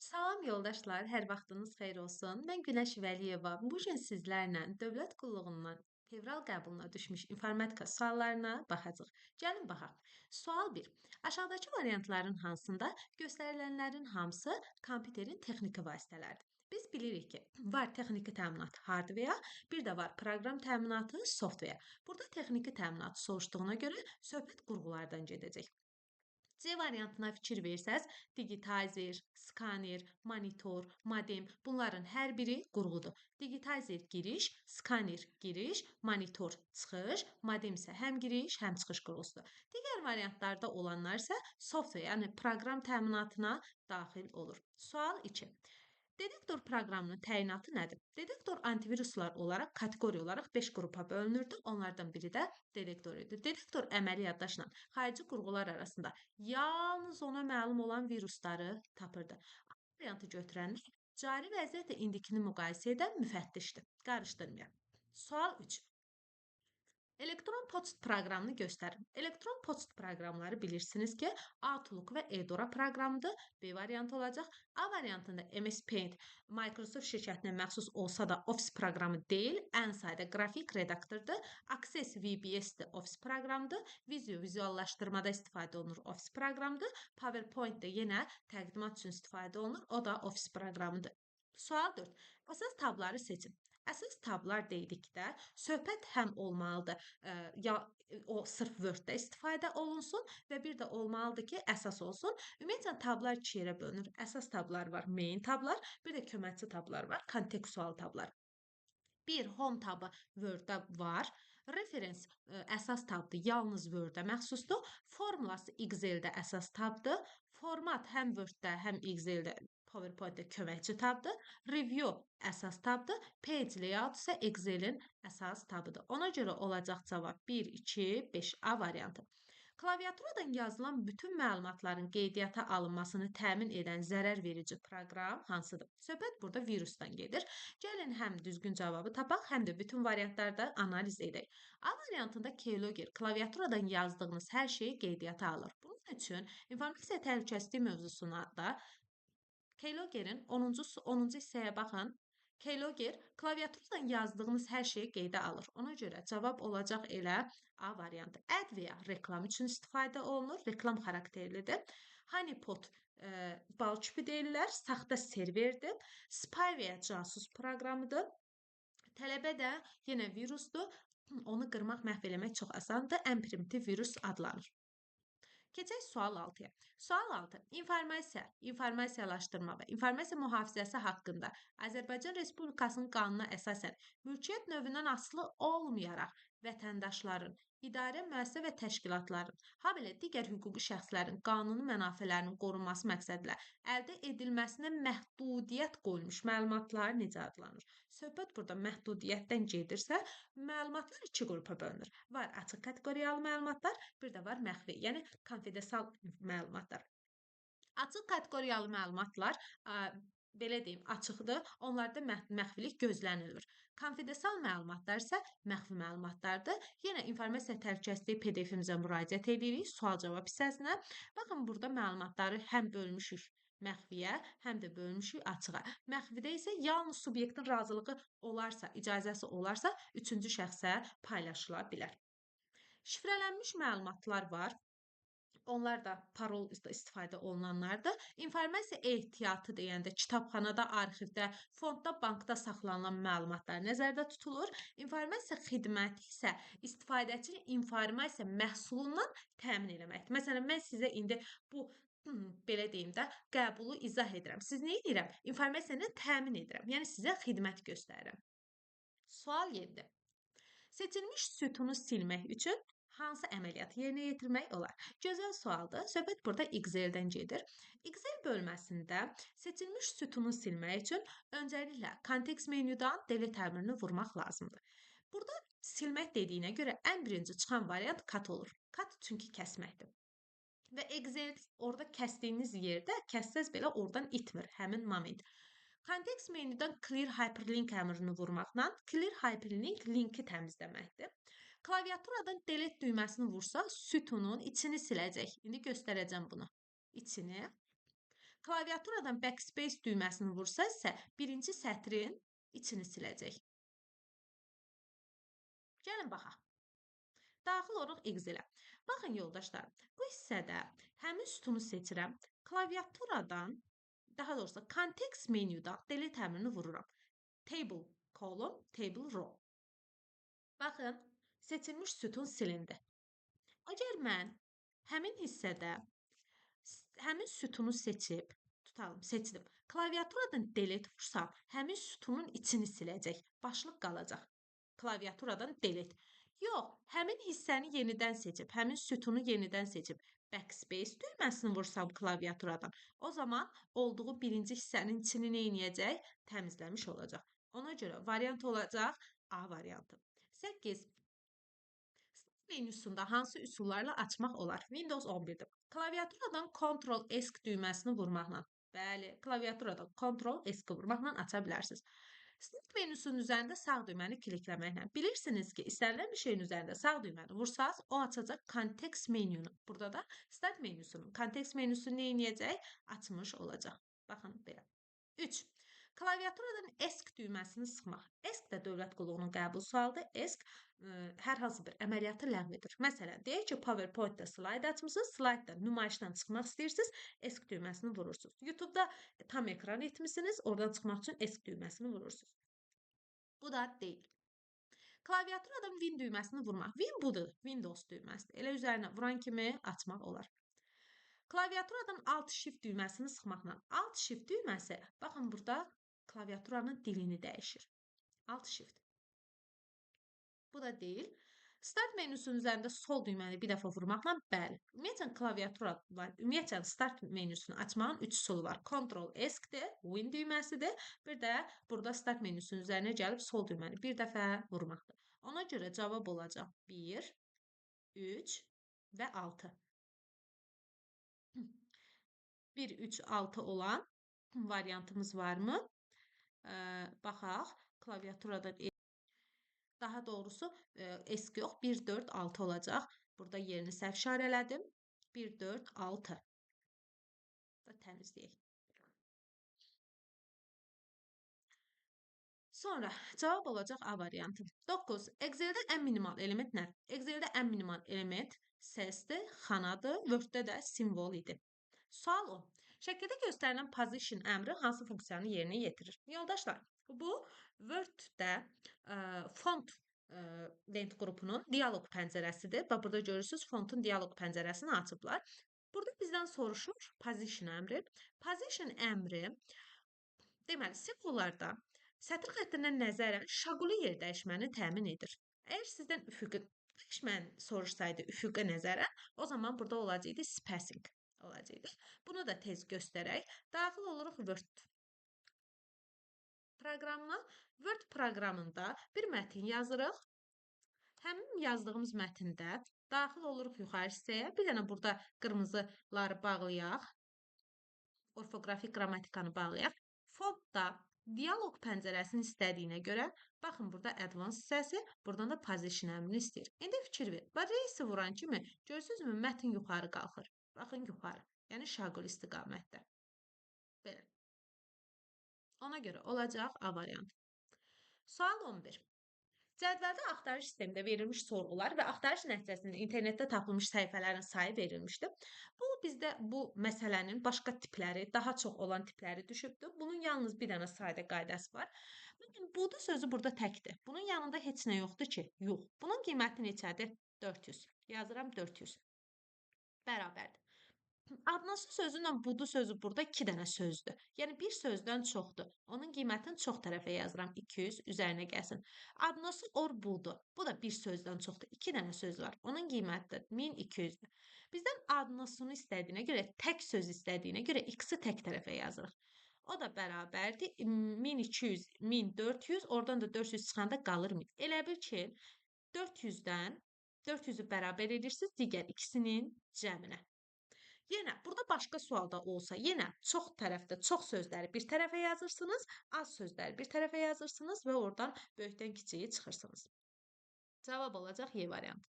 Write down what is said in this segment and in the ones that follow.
Salam yoldaşlar, hər vaxtınız xeyir olsun. Mən Günəş Vəliyeva. Bu gün sizlərlə dövlət qulluğundan fevral qəbuluna düşmüş informatika suallarına baxacağıq. Gəlin baxaq. Sual 1. Aşağıdakı variantların hansında göstərilənlərin hamısı kompüterin texniki vasitələridir? Biz bilirik ki, var texniki təminat hardware, bir də var proqram təminatı software. Burada texniki təminat soruşduğuna görə söhbət qurğulardan gedəcək. C variantına fikir versəz, digitayzer, skaner, monitor, modem bunların hər biri qurğudur. Digitayzer giriş, skaner giriş, monitor çıxış, modem isə həm giriş, həm çıxış qurğusudur. Digər variantlarda olanlar isə software, yəni proqram təminatına daxil olur. Sual 2. Detektor proqramının təyinatı nədir? Detektor antiviruslar olaraq kateqoriya olaraq 5 qrupa bölünürdü. Onlardan biri də detektor idi. Detektor əməli yaddaşla xarici qurğular arasında yalnız ona məlum olan virusları tapırdı. A variantı götürənlər cari vəziyyətlə indikini müqayisə edən müfəttişdir. Qarışdırmayaq. Sual 3. Elektron poçt proqramını göstərin. Elektron poçt proqramları bilirsiniz ki, Outlook və Edora proqramıdır. B variantı olacaq. A variantında MS Paint Microsoft şirkətinə məxsus olsa da Office proqramı deyil, ən sadə qrafik redaktordur. Access VBS-dir, Office proqramıdır. Visio vizuallaşdırmada istifadə olunur, Office proqramıdır. PowerPoint də yenə təqdimat üçün istifadə olunur, o da Office proqramıdır. Sual 4. Əsas tabları seçin. Əsas tablar dedikdə söhbət həm olmalıdır, ya o sırf Word-də istifadə olunsun və bir də olmalıdır ki, əsas olsun. Ümumiyyətlə tablar iki yerə bölünür. Əsas tablar var, main tablar, bir də köməkçi tablar var, kontekstual tablar. Bir home tabı Word-də var. Reference əsas tabdır, yalnız Word-ə məxsusdur. Formulası Excel-də əsas tabdır. Format həm Word-də, həm Excel-də, PowerPoint-də köməkçi tabdır. Review əsas tabdır. Page layout isə Excel-in əsas tabıdır. Ona görə olacaq cavab 1, 2, 5 A variantı. Klaviaturadan yazılan bütün məlumatların qeydiyyata alınmasını təmin edən zərər verici proqram hansıdır? Söhbət burada virusdan gedir. Gəlin həm düzgün cavabı tapaq, həm də bütün variantlarda analiz edək. A variantında keylogger klaviaturadan yazdığınız hər şeyi qeydiyyata alır. Bunun üçün informasiya təhlükəsizliyi mövzusuna da Keylogger'in 10-cu hissəyə baxın. Keylogger klaviaturadan yazdığınız hər şeyi qeydə alır. Ona görə cavab olacaq elə A variantı. Adware reklam üçün istifadə olunur. Reklam xarakterlidir. Honeypot bal küpü deyirlər. Saxta serverdir. Spyware casus proqramıdır. Tələbə də yenə virusdur. Onu qırmaq, məhv eləmək çox asandır. Ən primitiv virus adlanır. Keçək sual 6-ya. Sual 6. İnformasiya, informasiyalaşdırma və informasiya mühafizəsi haqqında Azərbaycan Respublikasının qanununa əsasən mülkiyyət növündən asılı olmayaraq vətəndaşların, idarə, müəssisə və təşkilatların, habelə digər hüquqi şəxslərin qanuni mənafelərinin qorunması məqsədilə əldə edilməsinə məhdudiyyət qoyulmuş məlumatlar necə adlanır? Söhbət burada məhdudiyyətdən gedirsə, məlumatlar iki qrupa bölünür. Var açıq kateqoriyalı məlumatlar, bir də var məxfi, yəni konfidensial məlumatlar. Açıq kateqoriyalı məlumatlar belə deyim, açıqdır. Onlarda məxfilik gözlənilir. Konfidensial məlumatlar isə məxfi məlumatlardır. Yenə informasiya təhlükəsizliyi PDF-imizə müraciət edirik sual-cavab hissəsinə. Baxın, burada məlumatları həm bölmüşük məxfiyə, həm də bölmüşük açığa. Məxfidə isə yalnız subyektin razılığı olarsa, icazəsi olarsa, üçüncü şəxsə paylaşıla bilər. Şifrələnmiş məlumatlar var. Onlar da parol istifadə olunanlardır. İnformasiya ehtiyatı deyəndə kitabxanada, arxivdə, fondda, bankda saxlanılan məlumatlar nəzərdə tutulur. İnformasiya xidməti isə istifadəçini informasiya məhsulundan təmin eləməkdir. Məsələn, mən sizə indi bu belə deyim də, qəbulu izah edirəm. Siz nə edirəm? İnformasiya ilə təmin edirəm. Yəni sizə xidmət göstərirəm. Sual 7. Seçilmiş sütunu silmək üçün hansı əməliyyatı yerinə yetirmək olar? Gözəl sualdır. Söhbət burada Excel-dən gedir. Excel bölməsində seçilmiş sütunu silmək üçün öncəliklə kontekst menyudan delete əmrini vurmaq lazımdır. Burada silmək dediyinə görə ən birinci çıxan variant cut olur. Cut çünki kəsməkdir. Və Excel orada kəsdiyiniz yerdə kəssəz belə oradan itmir həmin moment. Kontekst menyudan clear hyperlink əmrini vurmaqla clear hyperlink linki təmizləməkdir. Klaviaturadan delete düyməsini vursa, sütunun içini siləcək. İndi göstərəcəm bunu. İçini. Klaviaturadan Backspace düyməsini vursa isə birinci sətrin içini siləcək. Gəlin baxaq. Daxil oluruq Excel-ə. Baxın yoldaşlar, bu hissədə həmin sütunu seçirəm. Klaviaturadan, daha doğrusu kontekst menyudan delete əmrini vururam. Table column, table row. Baxın, seçilmiş sütun silindi. Əgər mən həmin hissədə həmin sütunu seçib, tutalım, seçdim. Klaviaturadan delete vursam, həmin sütunun içini siləcək, başlıq qalacaq. Klaviaturadan delete. Yox, həmin hissəni yenidən seçib, həmin sütunu yenidən seçib, Backspace düyməsini vursam klaviaturadan, o zaman olduğu birinci hissənin içini nə eləyəcək? Təmizləmiş olacaq. Ona görə variant olacaq A variantı. 8. Start menüsündə hansı üsullarla açmaq olar? Windows 11-də. Klaviaturadan Ctrl-Esc düyməsini vurmaqla. Bəli, klaviaturadan Ctrl-Esc vurmaqla aça bilərsiniz. Start menüsünün üzərində sağ düyməni klikləməklə. Bilirsiniz ki, istənilən bir şeyin üzərində sağ düyməni vursaz, o açacaq kontekst menyunu. Burada da Start menüsünün kontekst menüsünü nə eləyəcək? Açmış olacaq. Baxın belə. 3. Klaviaturadan Esc düyməsini sıxmaq. Esc də dövlət qulluğunun qəbul sualıdır. Esc hər hansı bir əməliyyatı ləğv edir. Məsələn, deyək ki, PowerPoint-da slayd açmısınız, slaydda nümayişdən çıxmaq istəyirsiniz, Esc düyməsini vurursunuz. YouTube-da tam ekran etmisiniz, oradan çıxmaq üçün Esc düyməsini vurursunuz. Bu da deyil. Klaviaturadan Win düyməsini vurmaq. Win budur, Windows düyməsidir. Elə üzərinə vuran kimi açmaq olar. Klaviaturadan Alt-Shift düyməsini sıxmaqla. Alt-Shift düyməsi, baxın burada klaviaturanın dilini dəyişir. Alt-Shift. Bu da deyil. Start menüsünün üzərində sol düyməni bir dəfə vurmaqla, bəli. Ümumiyyətlə klaviatura var. Ümumiyyətlə Start menüsünü açmağın 3 üsulu var. Ctrl-Esc-dir, Win düyməsidir. Bir də burada Start menüsünün üzərinə gəlib sol düyməni bir dəfə vurmaqdır. Ona görə cavab olacaq 1, 3 və 6. 1, 3, 6 olan variantımız varmı? Baxaq. Klaviaturadan daha doğrusu Esc yox, 1, 4, 6 olacaq. Burada yerini səhv işarələdim. 1, 4, 6. Da təmizləyək. Sonra cavab olacaq A variantı. 9. Excel'də ən minimal element nə? Excel'də ən minimal element səsdir, xanadır, Word-də də simvol idi. Sual 10. Şəkildə göstərilən position əmri hansı funksiyanı yerinə yetirir? Yoldaşlar, bu Word-də font lent qrupunun dialoq pəncərəsidir. Bax, burada görürsünüz, fontun dialoq pəncərəsini açıblar. Burada bizdən soruşur position əmri. Position əmri, deməli, simvollarda sətr xəttinə nəzərən şaquli yer dəyişməni təmin edir. Əgər sizdən üfüqi dəyişməni soruşsaydı üfüqə nəzərən, o zaman burada olacaqdı spacing olacaqdı. Bunu da tez göstərək. Daxil oluruq Word proqramına. Word proqramında bir mətin yazırıq. Həmin yazdığımız mətndə daxil oluruq yuxarı hissəyə. Bir dənə burada qırmızıları bağlayaq. Orfoqrafik qrammatikanı bağlayaq. Fontda dialoq pəncərəsini istədiyinə görə, baxın burada advanced hissəsi, buradan da position əmrini istəyir. İndi fikir ver. Bax, reysi vuran kimi görürsünüzmü, mətin yuxarı qalxır. Baxın yuxarı, yəni şaqul istiqamətdə. Belə. Ona görə olacaq A variantı. Sual 11. Cədvəldə axtarış sistemində verilmiş sorğular və axtarış nəticəsində internetdə tapılmış səhifələrin sayı verilmişdir. Bu bizdə bu məsələnin başqa tipləri, daha çox olan tipləri düşübdür. Bunun yalnız bir dənə sadə qaydası var. Bakın, budu sözü burada təkdir. Bunun yanında heç nə yoxdur ki? Yox. Bunun qiyməti neçədir? 400. Yazıram 400. Bərabərdir. Adnası sözü ilə budu sözü burada iki dənə sözdür. Yəni bir sözdən çoxdur. Onun qiymətini çox tərəfə yazıram. 200 üzərinə gəlsin. Adnası or budu. Bu da bir sözdən çoxdur. İki dənə söz var. Onun qiyməti də 1200-dür. Bizdən adnasını istədiyinə görə, tək söz istədiyinə görə x-i tək tərəfə yazırıq. O da bərabərdir. 1200, 1400, oradan da 400 çıxanda qalır 1000. Elə bil ki, 400-dən 400-ü bərabər edirsiniz digər ikisinin cəminə. Yenə burada başqa sualda olsa, yenə çox tərəfdə çox sözləri bir tərəfə yazırsınız, az sözləri bir tərəfə yazırsınız və oradan böyükdən kiçiyi çıxırsınız. Cavab olacaq Y variantı.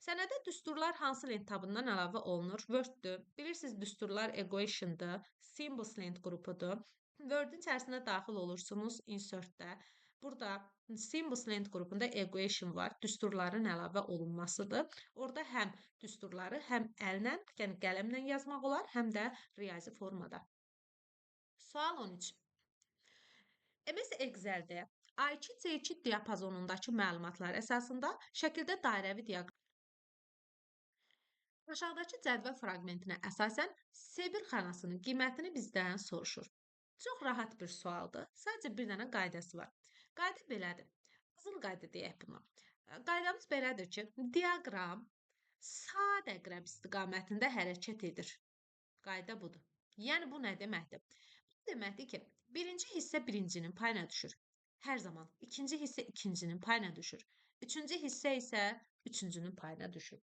Sənədə düsturlar hansı lent tabından əlavə olunur? Word-dür. Bilirsiniz, düsturlar Equation-dır, Symbols lent qrupudur. Word-ün içərisinə daxil olursunuz Insert-də. Burada Symbols lent qrupunda Equation var, düsturların əlavə olunmasıdır. Orada həm düsturları həm əllə, yəni qələmlə yazmaq olar, həm də riyazi formada. Sual 13. MS Excel-də A2, C2 diapazonundakı məlumatlar əsasında şəkildə dairəvi diaqram. Aşağıdakı cədvəl fraqmentinə əsasən S1 xanasının qiymətini bizdən soruşur. Çox rahat bir sualdır. Sadəcə bir dənə qaydası var. Qayda belədir. Qızıl qayda deyək buna. Qaydamız belədir ki, diaqram sadə əqrəb istiqamətində hərəkət edir. Qayda budur. Yəni bu nə deməkdir? Bu deməkdir ki, birinci hissə birincinin payına düşür. Hər zaman. İkinci hissə ikincinin payına düşür. Üçüncü hissə isə üçüncünün payına düşür.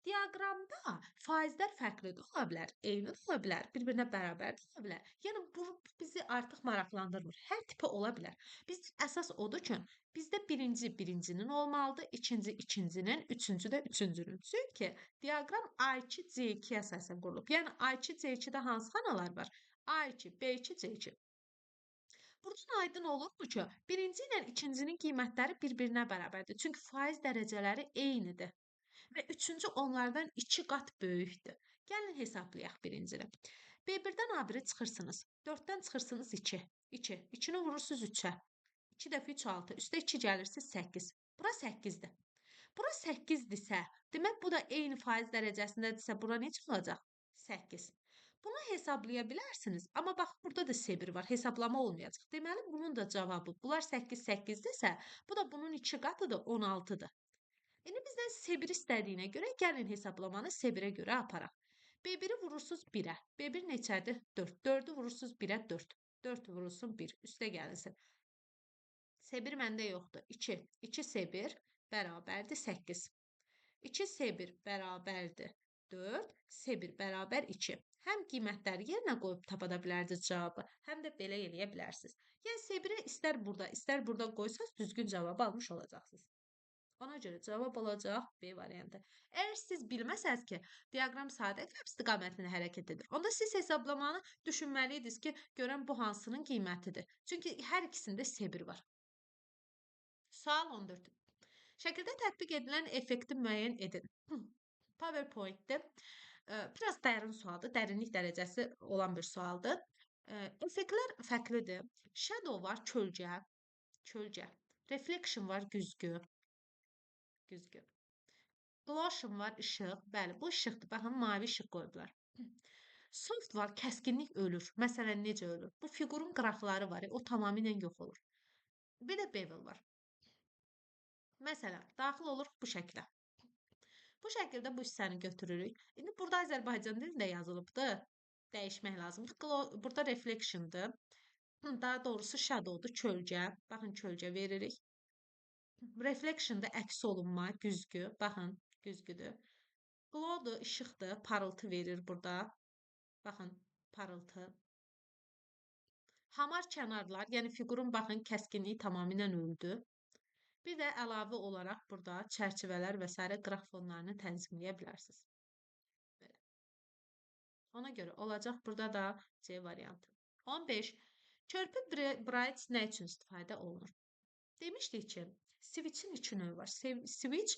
Diaqramda faizlər fərqli də ola bilər, eyni də ola bilər, bir-birinə bərabər də ola bilər. Yəni bu bizi artıq maraqlandırmır. Hər tipi ola bilər. Bizdə əsas odur ki, bizdə birinci birincinin olmalıdır, ikinci ikincinin, üçüncü də üçüncünün. Çünki diaqram A2, C2 əsasən qurulub. Yəni A2, C2-də hansı xanalar var? A2, B2, C2. Buradan aydın olurmu ki, birinci ilə ikincinin qiymətləri bir-birinə bərabərdir. Çünki faiz dərəcələri eynidir. Və üçüncü onlardan 2 qat böyükdür. Gəlin hesablayaq birincini. B1-dən A1-i çıxırsınız. 4-dən çıxırsınız 2. 2. 2-ni vurursunuz 3-ə. 2 dəfə 3, 6. Üstə 2 gəlirsiniz 8. Bura 8-dir. Bura 8-dirsə, demək bu da eyni faiz dərəcəsindədirsə, bura necə olacaq? 8. Bunu hesablaya bilərsiniz, amma bax burada da S1 var, hesablama olmayacaq. Deməli bunun da cavabı, bunlar 8, 8-dirsə, bu da bunun 2 qatıdır, 16-dır. İndi bizdən S1 istədiyinə görə gəlin hesablamanı S1-ə görə aparaq. B1-i vurursunuz 1-ə. B1 neçədir? 4. 4-ü vurursunuz 1-ə 4. 4 vurulsun 1. Üstə gəlinsin. S1 məndə yoxdur. 2. 2 S1 bərabərdir 8. 2 S1 bərabərdir 4. S1 bərabər 2. Həm qiymətləri yerinə qoyub tapa da bilərdiniz cavabı, həm də belə eləyə bilərsiniz. Yəni S1-i istər burada, istər burada qoysaz düzgün cavabı almış olacaqsınız. Ona görə cavab olacaq B variantı. Əgər siz bilməsəniz ki, diaqram sadə əqrəb istiqamətində hərəkət edir, onda siz hesablamanı düşünməliydiniz ki, görən bu hansının qiymətidir. Çünki hər ikisində S1 var. Sual 14. Şəkildə tətbiq edilən effekti müəyyən edin. PowerPoint-də biraz dərin sualdır, dərinlik dərəcəsi olan bir sualdır. Effektlər fərqlidir. Shadow var, kölgə, kölgə. Reflection var, güzgü. Güzgü. Glotion var, işıq. Bəli, bu işıqdır. Baxın, mavi işıq qoyublar. Soft var, kəskinlik ölür. Məsələn, necə ölür? Bu fiqurun qıraqları var, o tamamilə yox olur. Bir də bevel var. Məsələn, daxil oluruq bu şəklə. Bu şəkildə bu hissəni götürürük. İndi burada Azərbaycan dilində yazılıbdır. Dəyişmək lazımdır. Burada reflectiondır. Daha doğrusu shadowdur, kölgə. Baxın, kölgə veririk. Reflection'da əks olunma, güzgü. Baxın, güzgüdür. Glow'dur, işıqdır, parıltı verir burada. Baxın, parıltı. Hamar kənarlar, yəni fiqurun baxın, kəskinliyi tamamilə öldü. Bir də əlavə olaraq burada çərçivələr və sairə qıraq fonlarını tənzimləyə bilərsiniz. Belə. Ona görə olacaq burada da C variantı. 15. Körpü Bridge nə üçün istifadə olunur? Demişdik ki, switch-in iki növü var. Switch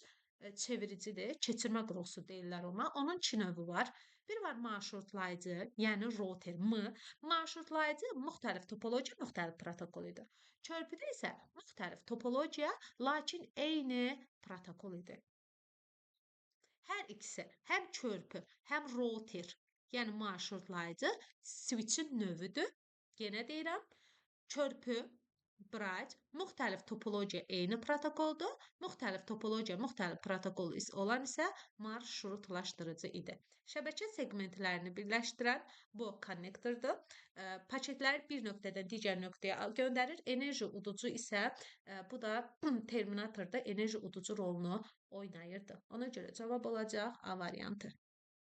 çeviricidir, keçirmə qurğusu deyirlər ona. Onun iki növü var. Bir var marşrutlayıcı, yəni router M. Marşrutlayıcı müxtəlif topologiya, müxtəlif protokol idi. Körpüdə isə müxtəlif topologiya, lakin eyni protokol idi. Hər ikisi, həm körpü, həm router, yəni marşrutlayıcı switch-in növüdür. Yenə deyirəm, körpü Bridge müxtəlif topologiya eyni protokoldur. Müxtəlif topologiya, müxtəlif protokol olan isə marşrutlaşdırıcı idi. Şəbəkə segmentlərini birləşdirən bu konnektordur. Paketləri bir nöqtədən digər nöqtəyə göndərir. Enerji uducu isə bu da terminatorda enerji uducu rolunu oynayırdı. Ona görə cavab olacaq A variantı.